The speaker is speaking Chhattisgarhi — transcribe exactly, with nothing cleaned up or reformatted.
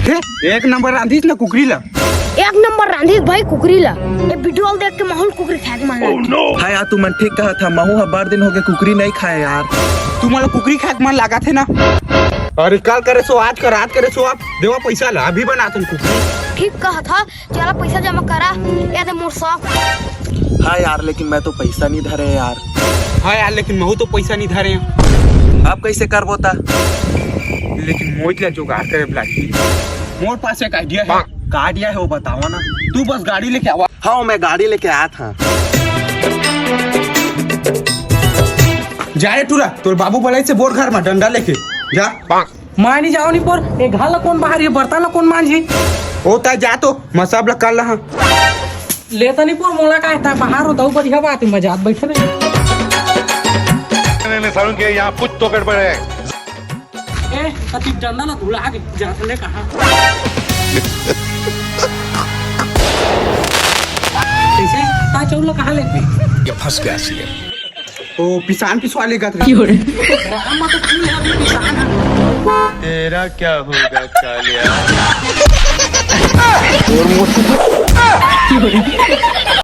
हे, एक नंबर रांधिस ना कुकरी ला। एक नंबर रांधिस भाई कुकरी ला। ये वीडियो देख के महूं ल कुकरी खाए के मन लगा। हाय यार, तुमन ठीक कहा था, महूं ह बड़ दिन होगे कुकरी नहीं खाए यार। तुमन ला कुकरी खाए के मन लगा थे ना? अरे कल करे सो, आज कर, आज करे सो, आप देवा पैसा ला, अभी बना तुम कुकरी। ठीक कहा था, चला पैसा जमा करा, या दे मोर शौक। हाँ यार, लेकिन मैं तो पैसा नहीं धरे यार। हाँ यार, लेकिन महूं तो पैसा नहीं धरे। अब कैसे करबो ता? लेकिन मोहित ला जुगाड़ करे ला लागही। मोर पास एक आइडिया है। का आइडिया है वो बतावा ना। तू बस गाड़ी लेके आवा। हाँ, मैं गाड़ी लेके आया था। जा रे टूरा, तोर बाबू बलाइसे बोर घर में डंडा लेके। जा। मैं नहीं जाओ नहीं पोर, ए घर ला कोन बहारही, बर्तन ला कोन मांजही? ओ ता जा तो, मैं सब ला कर लहा। लेता नहीं पोर, मोला का है, ता बाहर हो, दऊ बढ़िया बात है, मैं जात बैठे रहे। नहीं, नहीं, सारुण के यहाँ कुछ तो गड़बड़ है। ए, कति डंडा ला धुला के जात ले कहाँ? कैसे? ता चाउर ला कहाँ लेबे? ये फंस गया सीएम। ओ, पिसान पिसवा लेगत रहा। राम तो फूल है, अभी पिसान है। तेरा क्या होगा कालिया?